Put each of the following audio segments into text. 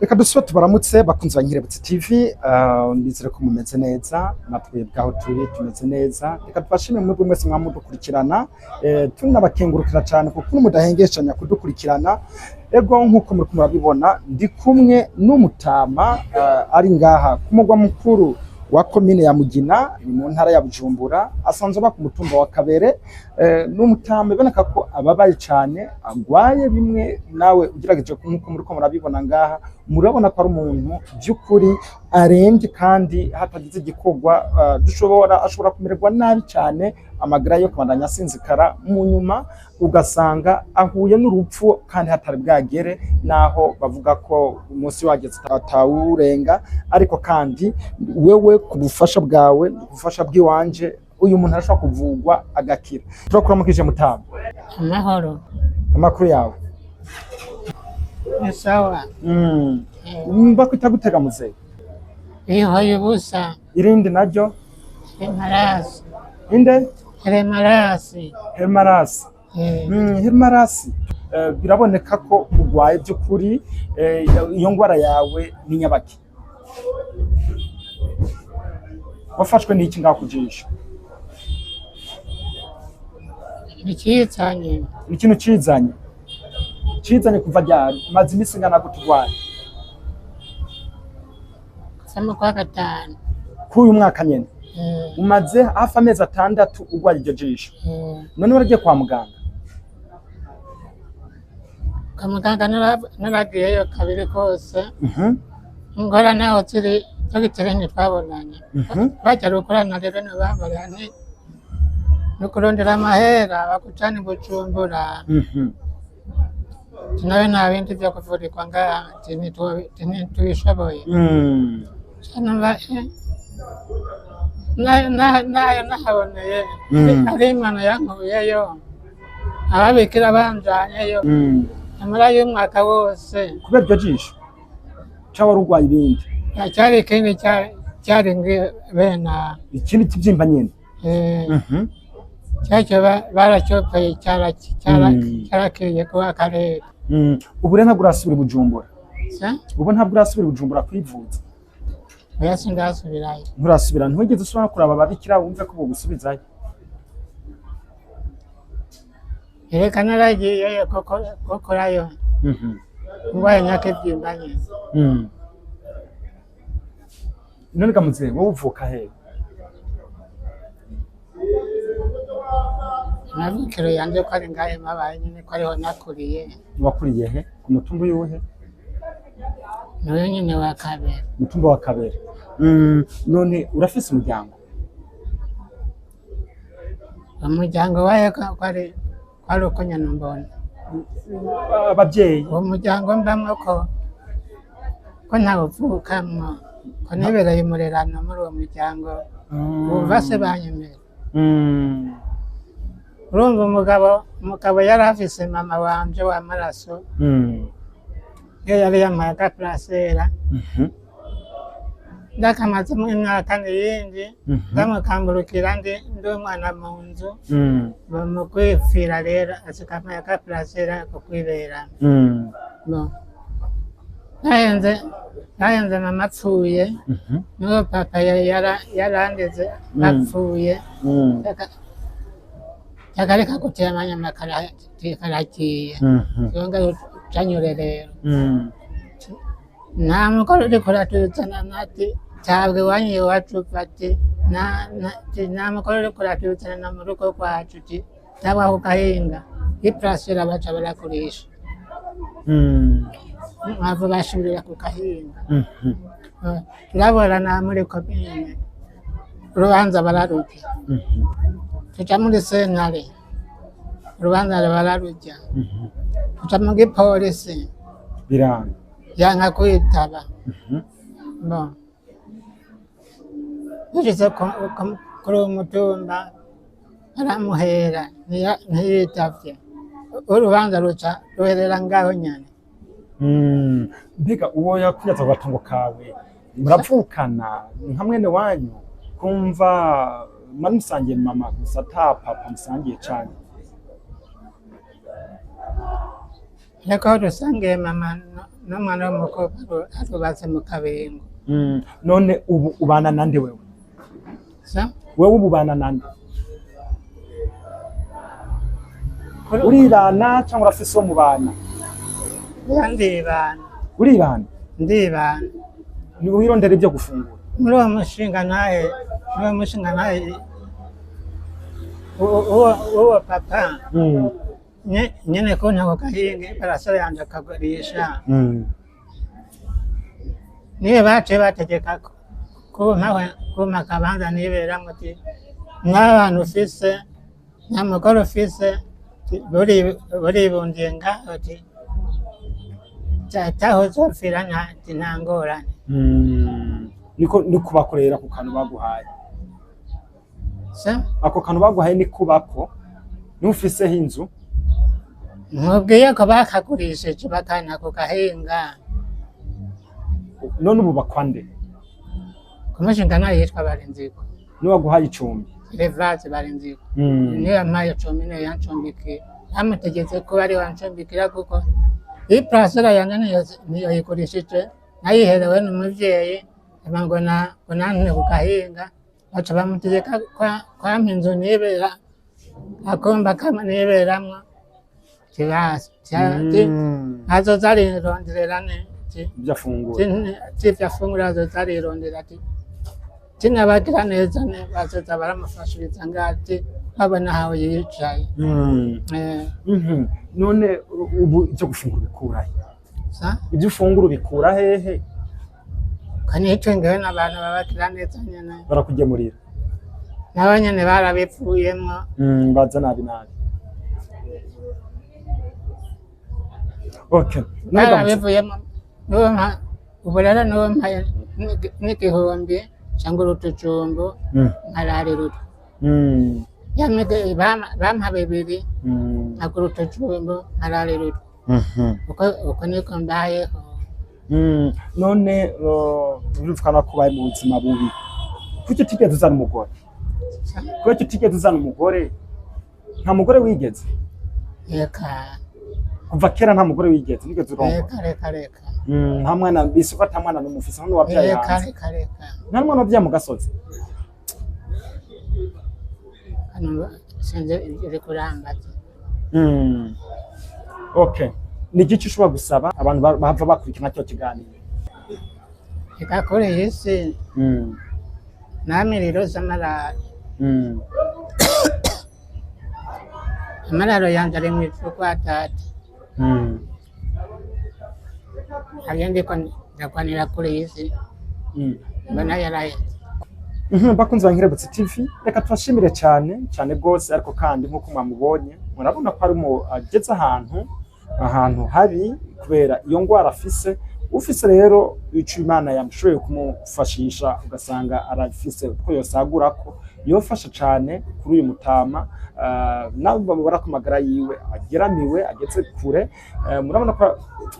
Reka dusube tubaramutse bakunzi ba Nkirebutse TV, nizere ko mumeze neza, natwe bwaho turi tumeze neza. Reka tubashimire mwebwe mwese mwamudukurikirana, tunabakengurukira cyane kuko mudahengeshanya kudukurikirana. Ego nkuko muriko murabibona ndi kumwe n'umutama ari ngaha ku mugwa mukuru wa komine ya Mugina, ni mu ntara ya Bujumbura, asanzwe aba ku mutumba wa Kabere. N'umutama iboneka ko ababaye cyane, agwaye bimwe nawe ugerageje nkuko muriko murabibona ngaha, murabona ko ari umuntu by'ukuri arembye kandi hatagize igikorwa dushobora ashobora kumererwa nabi cyane, amagara yo kubandanya asinzikara, mu nyuma ugasanga ahuye n'urupfu kandi hatari bwagere, naho bavuga ko umunsi wageze atawurenga. Ariko kandi wewe ku bufasha bwawe, ku bufasha bw'iwanje, uyu muntu arashobora kuvugwa agakira. Turakuramukije mutama. Amahoro. Amakuru yawe? Ni sawa. Bakwita gutega muzehe? Bihoye ubusa. Irindi naryo? Hemarasi. Inde? Hemarasi. Hermarasi. Hermarasi, biraboneka ko urwaye by'ukuri. Iyo ngwara yawe ni nyabaki? Wafashwe n'iki ngaho kujisho? Ikizanye. Ni ikintu cizanye? Cizanye kuva ryari? Umaze iminsi ingana gute urwaye? Kuva mu kwa gatanu. K'uyu mwaka nyene? Umaze hafi amezi 6 urwaye iryo jisho? None waragiye kwa muganga? Kwa muganga naragiyeyo kabiri kose. Ingora naho ziri dogiteri ntitwabonanye. Bajya gukorana rero ntibabarane, ni ukurondera amahera bakucana i Bujumbura. Nawe nta bindi vyo kuvurirwa ngaha, ntitubishoboye. Numva nayo nahaboneye ari Imana yankuyeyo, ababikira banjanyeyo amara y'umwaka wose. Kubera iryo jisho canke wari urwaye ibindi? Cyari ikindi cyari bene ikindi kivyimba nyene? Cyacyo baracyopeye, cyarakiriye kuba akarere. Ubu rero ntabwo urasubira i Bujumbura? Ubu ntabwo urasubira i Bujumbura kwivuza? Oya, sindasubirayo. Nturasubira? Ntiwigeze usubira no kuraba ababikira wumve ko bogusubizayo? Ereka naragiyeyo gukorayo ingwara nyakibyimba nyene. None ga muzehe, wowe uvuka hehe? Amavukiro yanje ko ari ngahe mabaye nyene, ko ariho nakuriye. Wakuriye he? Ku mutumba uyuhe? Niwe nyene wa Kabere. Mutumba wa Kabere. None urafise umuryango? Umuryango wayo ko ari uko nyene mbona. Abavyeyi? Uwo muryango mbamwo ko ntawuvukamwo, ko nibereye umurerano muri uwo muryango, wumva se banyemera. Urumva umugabo yari afise mama wanje w'amaraso, iyo yari yampaye agaparasera, ndakamazemo imyaka n'iyindi, ndamukamburukira ndi umwana mu nzu, mu kwipfira rero asikampaye agaparasera ko kwiberamo. Nahenze mama apfuye, niho papa yarandeze apfuye, akareka gutera amanyama karagiye, yonga ucanyure rero. Nta mugore uriko uratuzana nati tabwe iwanyu iwacu ati nta mugore uriko uratuzana na mu rugo rwacu, ati tabwe aho gahinga iparasera baca barakurisha, mpamvu bashirira ku gahinga. Turaburana muri komine, urubanza bararurya, tuja muri sentare, urubanza bararurya, tuja mu gipolisi, biranga, yanka kwitaba. Dushitse kuri uwo mutumba baramuhera, ntiyitavye, urubanza ruca ruherera ngaho nyene. Mbega uwo yakunyaze ku gatongo kawe muravukana nka mwene wanyu? Kumva mwari musangiye mama gusa ata papa musangiye cane? Ariko dusangiye mama N'umwana w'umukobwa arubatse mu Kabingo. None ubu ubana nande wewe? Sa? Wewe ubu ubana nande? Uribana cyangwa urafise uwo mubana? Oya, ndibana. Uribana? Ndibana. Ni wirondera ibyo gufungura? Muri uwo mushinga naye, muri uwo mushinga naye, uwo papa nyene ko ntako gahinga parasara yanje akagurisha. Niyo baciye bategeka kumpa akabanza niberamwo, ati n'abantu ufise, nta mugore ufise, ati, buribundiye ngaho, ati taho uzopfira ati nta ngorane. Niko nikubakorera ku kantu baguhaye? Sa? Ako kantu baguhaye ni kubako niba ufiseho inzu? Nkubwiye ko bakagurishije bakana ku gahinga. None ubu bakwande? Kumushinga nayo yitwa Barinziko. Niwe waguhaye icumbi? Revaze Barinziko. Niyo yampaye icumbi, niyo yancumbikiye. Bamutegetse kuba ari wancumbikira kuko iyi parasera yanjye niyo yigurishije, nayiherewe n'umuvyeyi, aba ngo ngo nante ku gahinga, baca bamutegeka kwampa inzu nibera, akumba kamwe niberamwo kirasi. Azoza arironderera Ibyo afungura. Tivyo afungura azoza arirondera, ati tinabagira neza bazoza baramufashiriza ngati babona aho yicaye. None ubu ibyo gufungura ubikura he? Sa? Ibyo ufungura ubikura hehe? Kanitungewe n'abantu babagira neza nyene. Barakugemurira? Nabo nyene barabipfuyemwo. Baza nabi nabi. Okay. None Barabivuyemwo. Ubu rero nuwo mpaye n'igihumbi cangwa urutujumbu nkararira utwo. Bampa bibiri, nkagura utujumbu nkararira utwo. Uko niko mbayeho. None birumvikana ko ubaye mu buzima bubi. Kuki utigeze uzana umugore? Kuki utigeze uzana umugore? Nta mugore wigeze? Reka. Kuva kera nta mugore wigeze, nigeze urongora? Reka, reka, reka. Nta mwana bise ko ata mwana n'umwe ufise, nta n'uwabyaye Reka. hanze. Reka, reka. Nta mwana wabyaye mu gasozi. Hano sinzi iri kurambaza. Okay. Ni igiki ushobora gusaba abantu bahava bakurikirana kino kiganiro? Reka, kuri iyi si namiriro z'amararo. Amararo yanje ari mw'ivu kwa data. Ayo ndiko ndagwanira kuri iyi si mbona yaraheze. Bakunzi ba Nkerebutse TV, reka tubashimire cyane cyane rwose. Ariko kandi nk'uko mwamubonye, murabona ko ari mu ageze ahantu habi kubera iyo ngwara afise. Ufise rero ico Imana yamushoboye kumufashisha, ugasanga arafise utwo yosagurako, yofasha cane kuri uyu mutama. Nabo babona ko amagara yiwe ageramiwe, ageze kure. Murabona ko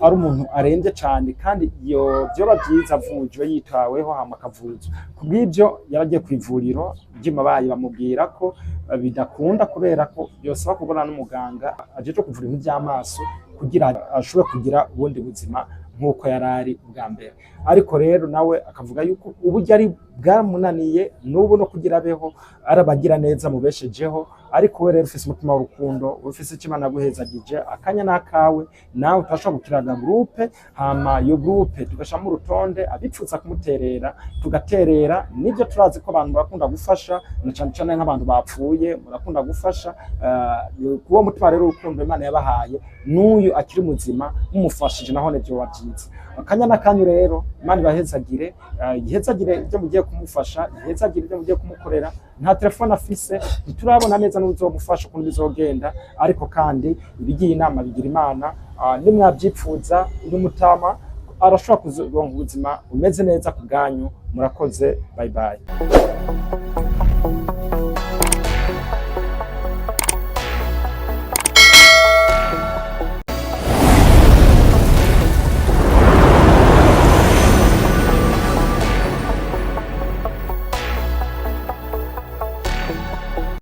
ari umuntu arembye cane, kandi iyo vyoba vyiza avujwe, yitaweho hama akavuzwa. Kubw'ibyo yaragiye ku ivuriro ry'imabayi, bamubwira ko bidakunda kubera ko yosaba kubona n'umuganga ajejwe kuvura ibintu vy'amaso kugira ashobore kugira ubundi buzima nk'uko yari ari bwa mbere. Ariko rero nawe akavuga yuko uburyo ari bwamunaniye n'ubu no kugira abeho arabagira neza mubeshejeho. Ariko we rero ufise umutima w'urukundo, ufise icyo Imana yaguhezagije, akanya n'akawe, nawe utashobora gukiraga groupe, hama iyo groupe tugashiramo urutonde abipfuza kumuterera, tugaterera. Nibyo, turazi ko abantu barakunda gufasha, na cane cane nk'abantu bapfuye murakunda gufasha. Kuwo mutima rero urukundo Imana yabahaye, n'uyu akiri muzima mumufashije nahone vyoba vyiza. Akanya n'akanyu rero, Imana ibahezagire, ihezagire ibyo mugiye kumufasha, ihezagire ibyo mugiye kumukorera. Nta telefone afise, ntiturabona neza n'uzomufasha ukuntu bizogenda. Ariko kandi ibigiye inama bigira Imana. Nimwavyipfuza, uyu mutama arashobora kuzoronka ubuzima bumeze neza ku bwanyu. Murakoze, bye bye.